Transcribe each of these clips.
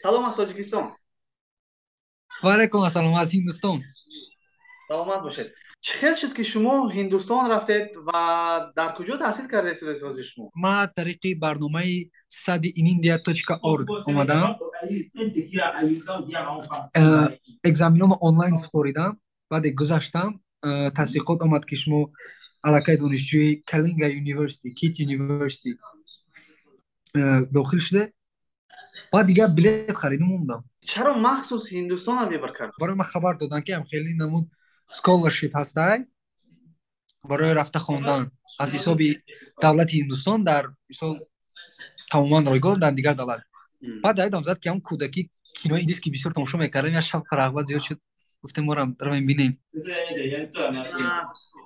Салом аз Тоҷикистон. Ва алайкум ассалом аз Ҳиндустон. Саломат бошед. Чӣ хел шуд, ки шумо Ҳиндустон рафтед ва дар куҷо таҳсил кардед ҳозир шумо? Ман тариқи барномаи studyinIndia.org омадам. Экзаменомо онлайн супоридам, баъде гузаштам, тасдиқот омад, ки шумо аллакай донишҷӯи Kalinga University, KIIT University дохил шудед. Баъд дигар билет харидум, омадам. Чаро махсус Ҳиндустонам выбор кард? Барои ман хабар доданд, ки ҳам хеле намуд scholarship ҳастай барои рафта хондан аз ҳисоби давлати Ҳиндустон, дар мисол тамоман ройгон дар дигар давлат. Баъд даёдам зад, ки ҳам кӯдакӣ кинои индис ки бисёр тамошо мекардем, як шавқу рағбат зиёд шуд, гуфтем, морам равем бинем.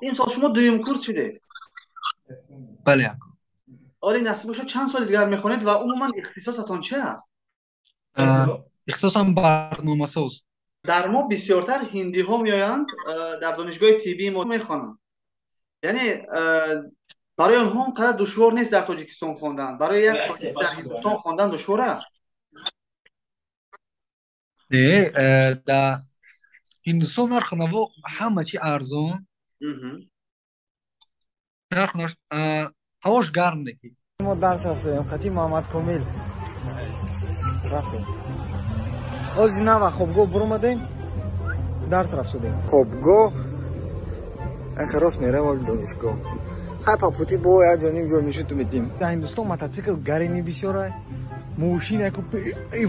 Имсол шумо дуюм курс шудед? Бале, ако. Оли, насиб бошад, чанд соли дигар мехонед ва умуман ихтисосатон чи аст? Ихтисосам барномасоз. Дар мо бисёртар ҳиндиҳо меоянд, дар донишгоҳи тиббии мо мехонанд, яъне барои онҳо он қадар душвор нест дар Тоҷикистон хондан. Барои як тоҷик дар Ҳиндустон хондан душвор аст? Не, дар Ҳиндустон нарху наво ҳама чи арзон, нарху ҳавош гарм неки. Мо дарс ҳастем, хати Муҳаммад Комил рафтем. Ози нава хобгоҳ буромадем, дарс рафтудем. Хобгоҳ анхе рост мерем оли донишгоҳ. Хай, по пути бо як ҷо ним ҷо нишуту метим. Дар Ҳиндустон мотоцикл гарини бисёра, мошина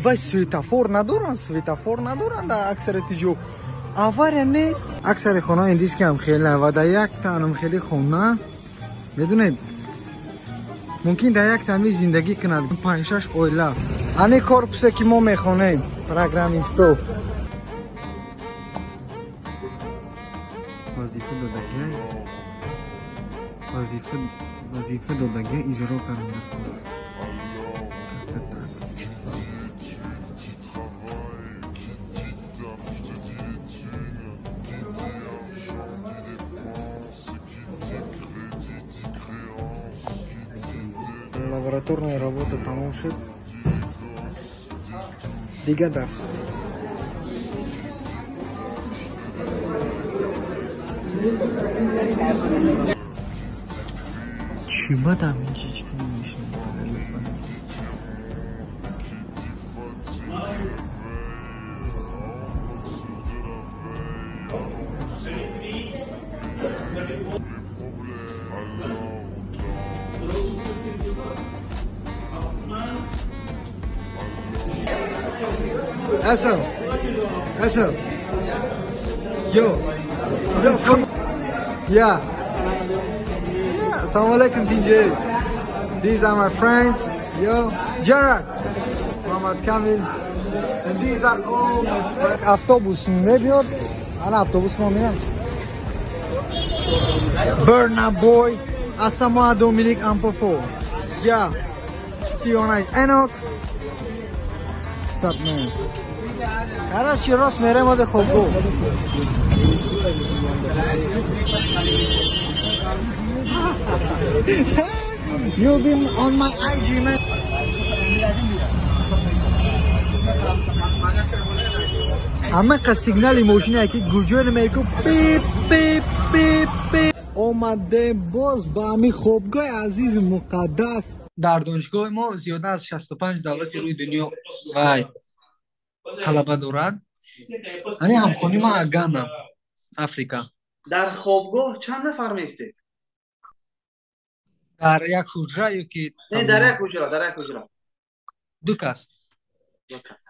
вай светофор надоранд, светофор надоранд дар аксарияти ҷо. Авария нест. Аксари хона индиски ҳам хеле ва дар як таанам хеле хона, медонед, мумкин дар як тами зиндагӣ кунад панҷ-шаш оила. Ани корпусе, ки мо мехонем, программисто. Вазифа додагия, вазифа додагия иҷро кардан. Так, так. Лабораторная работа тамом шуд. Дигар дарс. Чӣ бадам инҷи чӣ мешавад? Asal. Asal. Yo. Yo, come. Yeah. Yeah. Assalamu alaikum, TJ. These are my friends. Yo. Gerard. Muhammad Kamil. And these are all my friends. Автобус мебиёд. Ана автобус мо меяд. Burna Boy. Asamoah Dominic Ampofo. Yeah. See you on ice. Enoch. What's up, man? Короче, рост мерем оде хобгоҳ. You'll be on my IG, man. Ама ка сигнали мошина ки гуҷои меку пип пип пип пип. Омадем боз ба ҳамин хобгоҳи азизи муқаддас. Дар донишгоҳи мо зиёда аз 65 давлати рӯи дунё вай талаба дорад. Ани ҳамхони ман аз Гана, Африка. Дар хобгоҳ чанд нафар меистед? Дар як ҳуҷра ё ки? Не, дар як ҳуҷра, дар як ҳуҷра. Ду кас. Ду кас.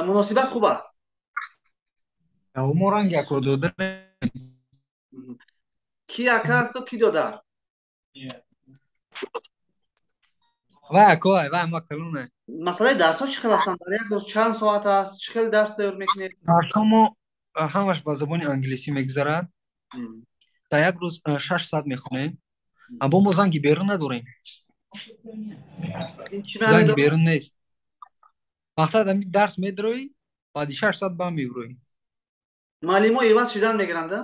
Муносибат хуб аст? Мо ранг якро додарем. Ки ака асту, ки додар? Вай акоай, вай ма калонай. Масъалаи дарсҳо чӣ хел ҳастанд? Дар як рӯз чанд соат аст? Чӣ хел дарс тайёр мекунед? Дарсҳо мо ҳамаш ба забони англисӣ мегузарад. Дар як рӯз 6 соат мехонем. Аммо мо занги берун надорем. Ин чӣ маъне Занги дорад? берун нест. Мақсад, ами дарс медроӣ, баъди 6 соат ба меброӣ. Муаллимо иваз шудан мегиранд, а?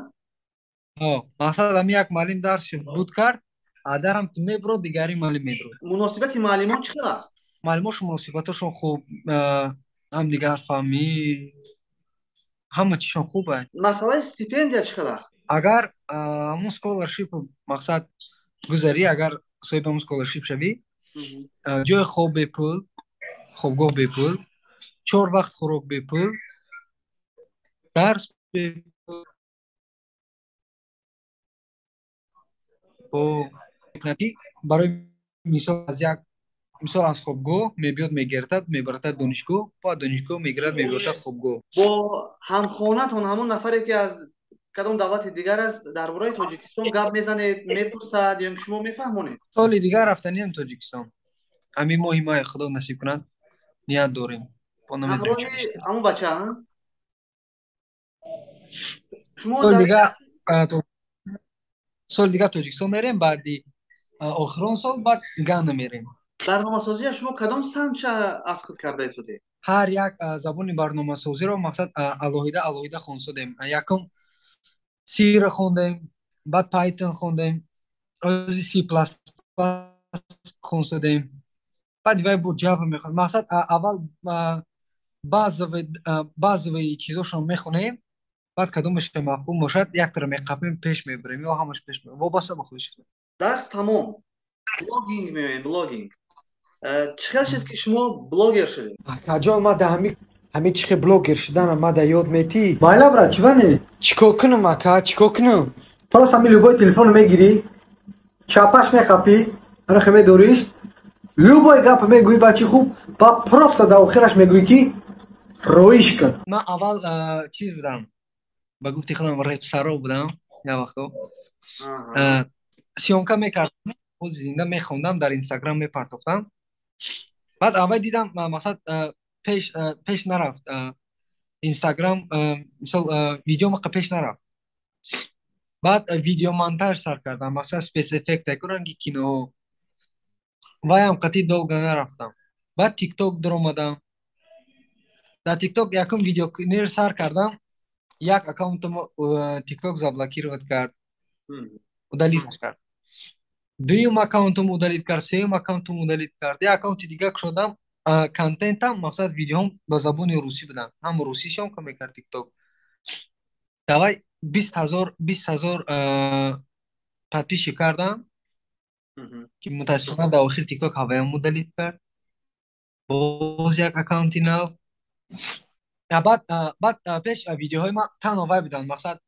Мақсад, ами як муаллим дарс буд кард, адарам ту мебро, дигари муаллим медро. Муносибати муаллимон чӣ хел аст? Муаллимошон муносибатошон хуб. Ҳамдигарфаҳмӣ, ҳама чишон хуб аст. Масъалаи стипендия чӣ қадар аст? Агар ҳамун scholarship мақсад гузарӣ, агар соҳиби ҳамун scholarship шавӣ, ҷои хоб бепул, хобгоҳ бепул, 4 вақт хӯрок бепул, дарс бепул, барои мисол аз як мисол аз хобгоҳ мебиёд, мегиртад, мебаратад донишгоҳ, ба донишгоҳ мегирад, мебаратад хобгоҳ. Бо ҳамхонатон, ҳамон нафаре ки аз кадом давлати дигар аст, дар бораи Тоҷикистон гап мезанед, мепурсад ё ин ки шумо мефаҳмонед? Соли дигар рафтаниям Тоҷикистон. Ҳамин моҳи май Худо насиб кунад, ният дорем. Ҳамроҳи ҳамон бача, шумо соли дигар Тоҷикистон мерем, баъди охирон сол баъд Гана мерем. Барномасозия шумо кадом самтша аз худ карда истодед? Ҳар як забони барномасозиро мақсад алоҳида алоҳида хонсодем. Якум C-ро хондем, баъд Python хондем, ози C++ хонсодем, баъд вай бо Java мехонем. Мақсад аввал базовый чизошро мехонем, баъд кадомаш мафҳум бошад яктара меқапем, пеш мебарем ё ҳамаш пеш мебарем, вобаста ба худиш. Дарс тамом. Блогинг меоем, блогинг. Чӣ хел шуд ки шумо блогер шудед? Акаҷон, ма да ҳами чӣ хел блогер шуданам ма да ёд метӣ? Майла брат, чӣ ване? Чӣ кор кунам, ака, чӣ кор кунам? Просто ҳами любой телефон мегирӣ, чапаш мехапӣ, анахе медориш, любой гап мегӯӣ бачи хуб, ба просто да охираш мегӯӣ ки роиш кун. Ман аввал чиз будам, ба гуфти худам репсаро будам, як вақто. Съёмка мекардам, боз зинда мехондам, дар Инстаграм мепартофтам. Баъд аввал дидам, мақсад пеш нарафт. Инстаграм, мисол, видео мақа пеш нарафт. Баъд видеомонтаж сар кардам, мақсад спецэффект, ранги киноҳо. Ваям қатъи долго нарафтам. Баъд ТикТок даромадам. Дар ТикТок якум видеокунер сар кардам, як аккаунтамо ТикТок заблокировать кард, удалить кард. Дуюм аккаунтам удалить кард, сеюм аккаунтам удалить кард. Як аккаунти дигар кушодам, контентам мақсад видеоҳом ба забони русӣ буданд, ҳам русӣ съёмка мекард ТикТок. Давай 20 000 подписчик кардам, ки мутаассифона дар охир ТикТок ҳаваям удалить кард. Боз як аккаунти нав. Баъд пеш видеоҳои ман танҳо вай буданд, мақсад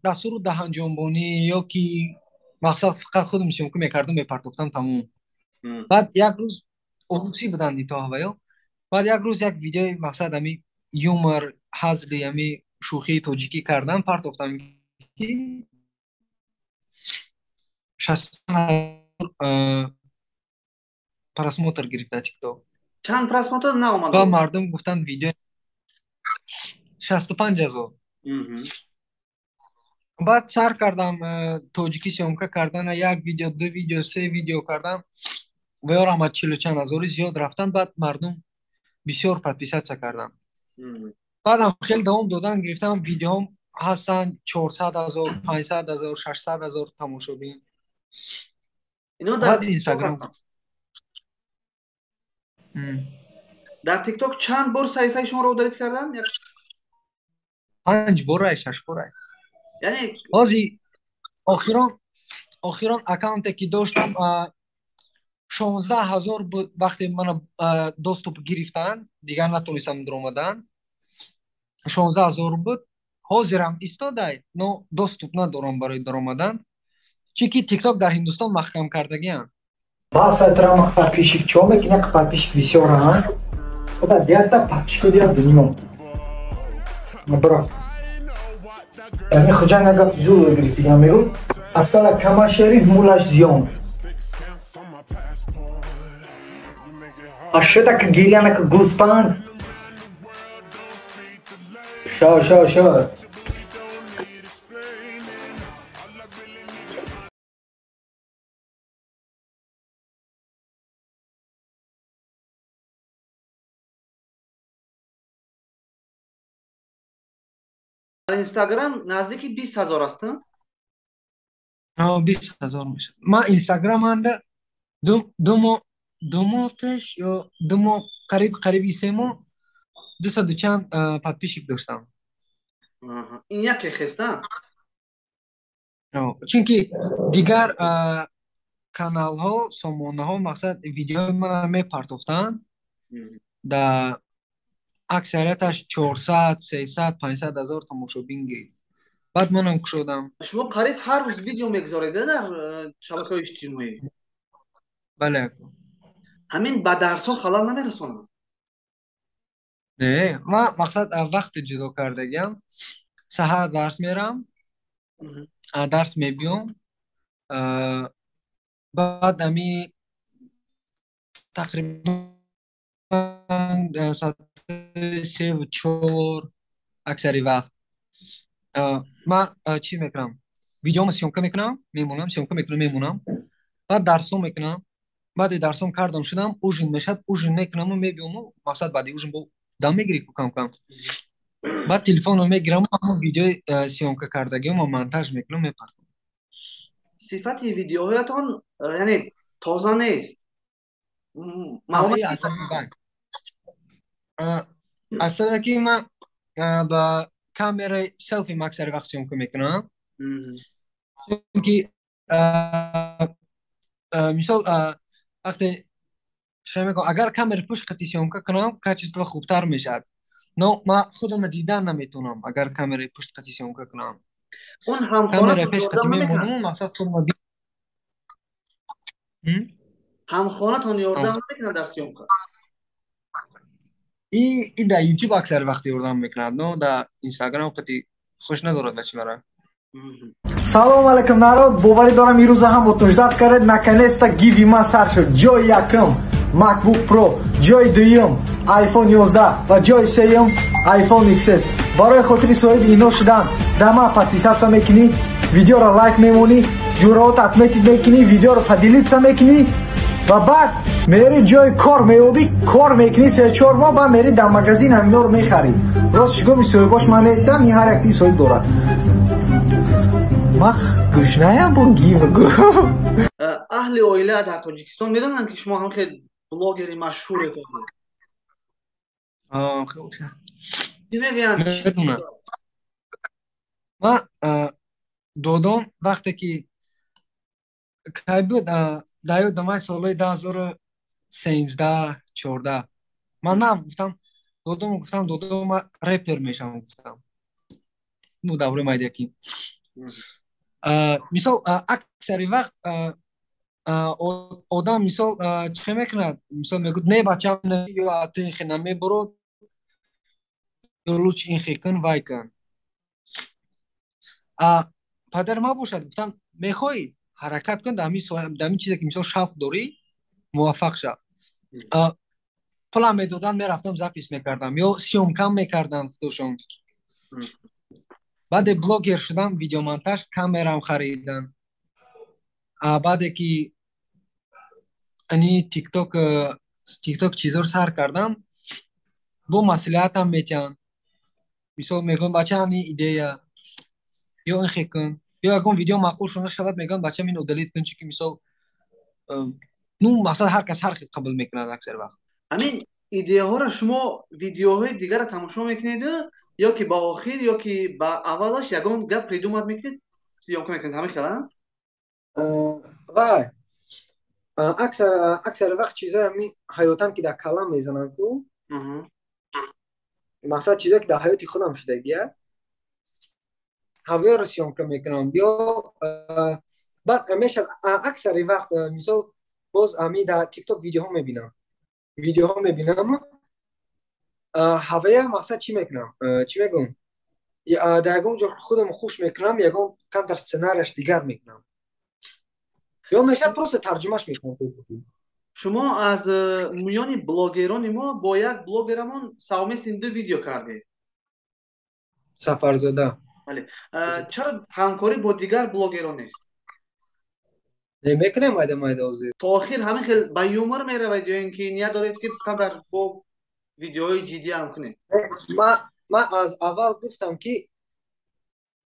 дастуру даҳанҷонбонӣ ё ки мақсад фақат худам съёмка мекардам, мепартофтам, тамом. Баъд як рӯз русӣ буданд ито ҳаваё. Баъд як рӯз як видеои мақсад ҳами юмор, ҳазли, ҳами шӯхии тоҷикӣ кардам, партофтам ки 60 000 просмотр гирифта ТикТок. Чанд просмотр наомад? Ва мардум гуфтанд видео 65 000. Баъд сар кардам тоҷикӣ съёмка кардана, як видео, ду видео, се видео кардам, ва ёрам аз чилу чанд ҳазори зиёд рафтан. Баъд мардум бисёр подписаться кардам. Баъдам хеле давом додан гирифтам, видеоҳом ҳастанд 400 000, 500 000, 600 000 тамошобин. Баъд Инстаграм. Дар ТикТок чанд бор саҳифаи шуморо удалить карданд? Панҷ борай, шаш борай. Яъне ҳози охирон аккаунте ки доштам 16 000 буд, вақте мана доступ гирифтанд, дигар натонистам даромадан. 16 000 буд, ҳозирам истодай, но доступ надорам барои даромадан, чунки ТикТок дар Ҳиндустон маҳкам кардагианд. Басатрама подписчик чо мекунад, подписчик бисёр, а? Ода диятта подписчико дият дунё. Бро. Яъне Хуҷанд як гап зур гирифтигам, мегӯм, асала кама шери мулаш зиён. Ашета ки гиряна ки гӯспанд. Шо шо шо. Дар Инстаграм наздики 20 000 аст? 20 000 мешавад. Ман Инстаграманда 2 моҳ пеш ё 2 моҳ, қариб қариби 3 моҳ. Дусаду чанд подписчик доштам. Ин яке хеста? Чунки дигар каналҳо, сомонаҳо, мақсад, видеои мана мепартофтанд, да аксарияташ 400, 300, 500 ҳазор тамошобин гирифт. Баъд манам кушодам. Шумо қариб ҳар рӯз видео мегузоред дар шабакаҳои иҷтимоӣ? Бале, ако. Ҳамин ба дарсҳо халал намерасонад? Не, ман, мақсад, вақти ҷудо кардагиам. Саҳар дарс мерам, дарс мебиём, баъд ами тақрибан соати 3-4 аксари вақт ман чӣ мекунам? Видеомо съёмка мекунам, мемонам, съёмка мекунам, мемонам, баъд дарсҳо мекунам. Баъди дарсом кардам шудам, ужин мешавад, ужин мекунаму мебиёму, мақсад, баъди ужин бо дам мегирӣ ку кам кам, баъд телефонро мегираму ҳамон видеои съёмка кардагиёмо монтаж мекунам, мепартам. Сифати видеоҳоятон, яъне, тоза нест. Аз сабабе ки ман ба камераи селфи аксари вақт съёмка мекунам, чунки мисол, вақте чӣ мекунам, агар камераи пушт қати съёмка кунам, качество хубтар мешавад, но ман худамро дидан наметавонам, агар камераи пушт қати съёмка кунам. Он камераи пеш қати мемонаму, мақсад, худамро ҳамхонатон ёрдам намекунад дар съёмка? И дар Ютуб аксари вақт ёрдам мекунад, но дар Инстаграм қати хуш надорад бачи мара. Салом алейкум, народ! Боварӣ дорам, ирӯза ҳам утверждать кардед. Наконец-то гиви ман сар шуд. Ҷои якум MacBook Pro, ҷои дуюм iPhone 11 ва ҷои сеюм iPhone XS. Барои хотири соҳиби ино шудан дар ман подписаться мекунӣ, видеоро лайк мемонӣ, ҷураҳото отметить мекунӣ, видеоро поделиться мекунӣ ва баъд мери ҷои кор меёбӣ, кор мекунӣ 3-4 моҳ, баъд мери дар магазин ҳаминоро мехарӣ. Рост шигоми соҳибош ман нестам, ин ҳар якти соҳиб дорад. Ман гӯшнаям бо гива. Аҳли оила дар Тоҷикистон медонанд, ки шумо ҳам хел блогери машҳуре? Чӣ мегӯянд? Ман додом вақте ки кай буд, дар ёдам ай, солҳои 2013-14, ман нам гуфтам, додом гуфтам: «Додом, ман репер мешавам», гуфтам. Ну, давраи майдакӣ. Мисол, аксари вақт одам, мисол, чӣ мекунад? Мисол, мегӯяд: «Не, бачам, ё ту ин хе намебурод, ё лучше ин хе кун, вай кун». Падар ма бошад, гуфтанд: «Мехоҳӣ, ҳаракат кун дар ҳамин чизе ки, мисол, шавқ дорӣ, муваффақ шав». Пулам медоданд, мерафтам, запись мекардам ё съёмка мекардам худошон. Баъде блогер шудам, видеомонтаж, камерам харидан. Баъде ки ани Тикток чизоро сар кардам, бо маслиҳатам метиҳанд. Мисол, мегӯям: «Бача, ани идея ё ин хе кун», ё ягон видео маъқул шуда шавад, мегӯянд: «Бачам, ин удалить кун», чунки, мисол, ну, мақсад, ҳар кас ҳар хел қабул мекунад аксар вақт. Ҳамин идеяҳоро шумо видеоҳои дигарро тамошо мекунеду ё ки ба охир, ё ки ба аввалаш ягон гап придумать мекунед, съёмка мекунед, ҳамин хел? Вай, аксари вақт чизои ҳамин ҳаётан, ки дар калам мезананд ку, мақсад, чизое ки дар ҳаёти худам шудагия, ҳавоёро съёмка мекунам. Ё баъд мешавад, аксари вақт, мисол, боз ами дар Тикток видеоҳо мебинам, видеоҳо мебинам, ҳавая, мақсад, чӣ мекунам, чӣ мегӯм, дар ягон ҷо худам хуш мекунам, ягон камтар сценарияш дигар мекунам ё мешавад, просто тарҷумаш мекунам. Шумо аз миёни блогерони мо бо як блогерамон совместный ду видео кардед. Сафарзода. Бале, чаро ҳамкорӣ бо дигар блогерон нест? Мекунем майда майда ҳозир. То охир ҳамин хел ба юмор меравед ё ин ки ният доред, ки камтар бо видеоҳои ҷиддӣ ҳам кунед? Ман аз аввал гуфтам, ки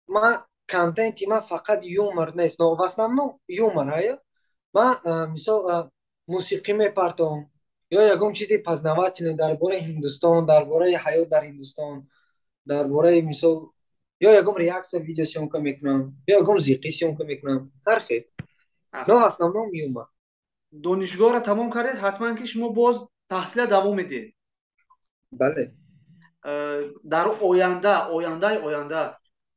ман контенти ман фақат юмор нест, но в основном юмор. Ая ман, мисол, мусиқӣ мепартом. Ё ягон чизи познавательный дар бораи Ҳиндустон, дар бораи ҳаёт дар Ҳиндустон, дар бораи мисол, ё ягон реакция видео съёмка мекунам, ё ягон зиқӣ съёмка мекунам, ҳар хел. Но в основном юмор. Донишгоҳро тамом кардед, ҳатман ки шумо боз таҳсила давом медиҳед. Бале. Дар оянда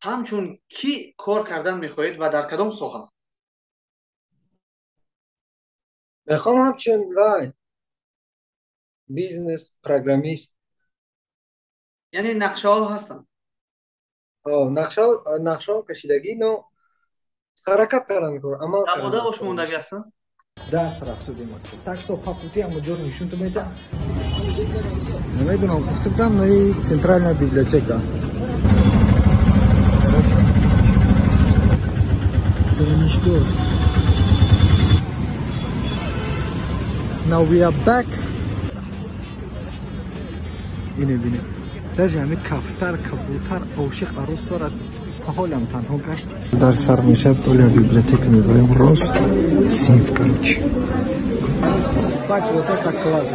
ҳамчун кӣ кор кардан мехоҳед ва дар кадом соҳа? Мехоҳам ҳамчун вай бизнес, программист. Яъне нақшаҳо ҳастанд? Нақшаҳо кашидагӣ, но ҳаракат кардан мекунам, амал кардан. Дар ош мондагӣ ҳастанд? Дарс рафтудем. Так что по пути ҳама ҷор нишон ту метам. Намедонам, гуфта будам, но и центральная библиотека. Донишгоҳ. Now we are back. Ине бине. Даже ҳами кафтар, кабутар, ошиқ арӯс дорад. Та ҳолам танҳо гашт. Дар сар мешавад, оля библиотека мебарем рост. Синф, короче. Так, вот это класс.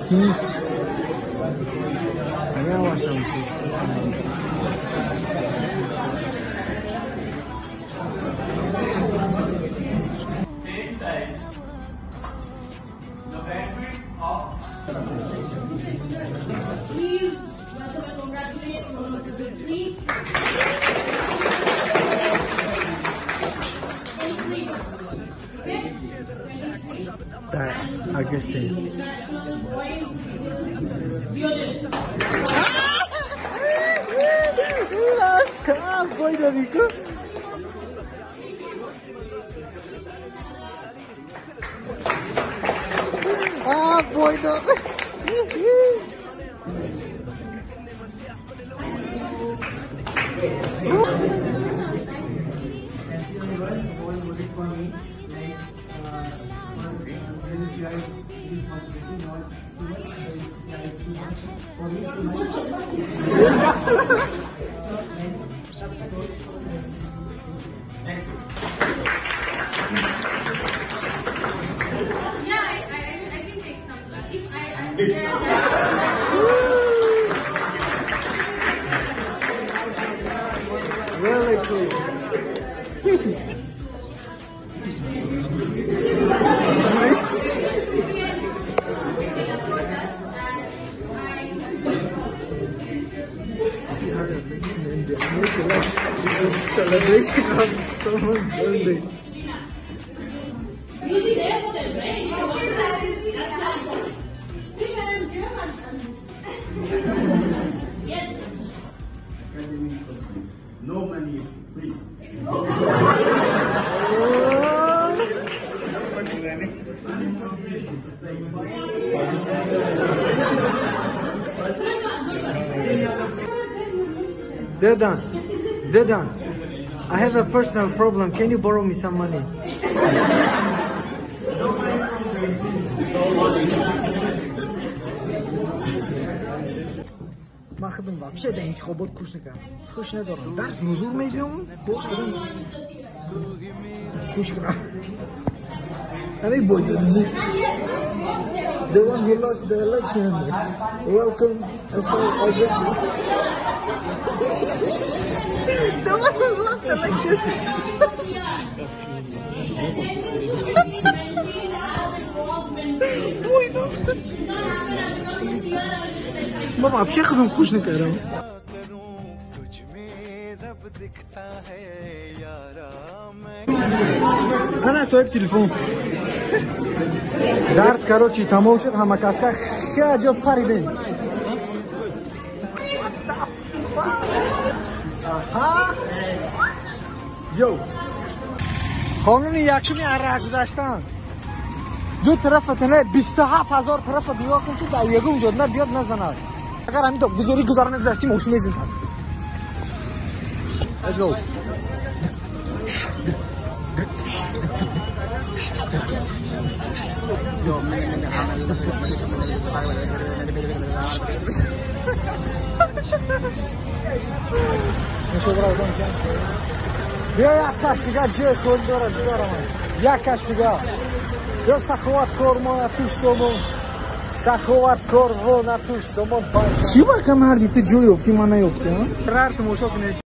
Синф. Ҳамин. Please welcome and congratulate all of the three. Okay? Augustine. International Boys Violin. Ah, boy, dog. Yeah, I can take some. If I Really cool. Nice. Celebration of someone's birthday. You'll be there for them, right? Yes. No money, please. Dedan, I have a personal problem. Can you borrow me some money? Ман худам вообще дар интихобот кӯш накардам. Хуш надорам. Дарс нузур мегирам, бо худам кӯш кунам. Ҳамин бой додем. The one who lost the election. Welcome, SR Augustine. The one who lost the election. Бой дод. Ман вообще худам кӯш накардам. Ана соҳиб телефон. Дарс, короче, тамом шуд, ҳама каска хеле ҷо паридем. Йо. Қонуни якуми арра гузаштан. Ду тарафатона 27000 тарафа нигоҳ кун, ки дар ягон ҷо на биёд назанад. Агар ҳамин гузори гузар мегузаштем, мошин мезинад. Let's go. Бیا یک کس دیگه جای کل داره دارم. یک کس دیگه. یا سخاوت کار ما توش سومون. Саховат корвон атуш сомон. Чӣ ба кам ҳарди ту ҷой ёфтӣ, ман наёфтем? Рар тамошо кунед.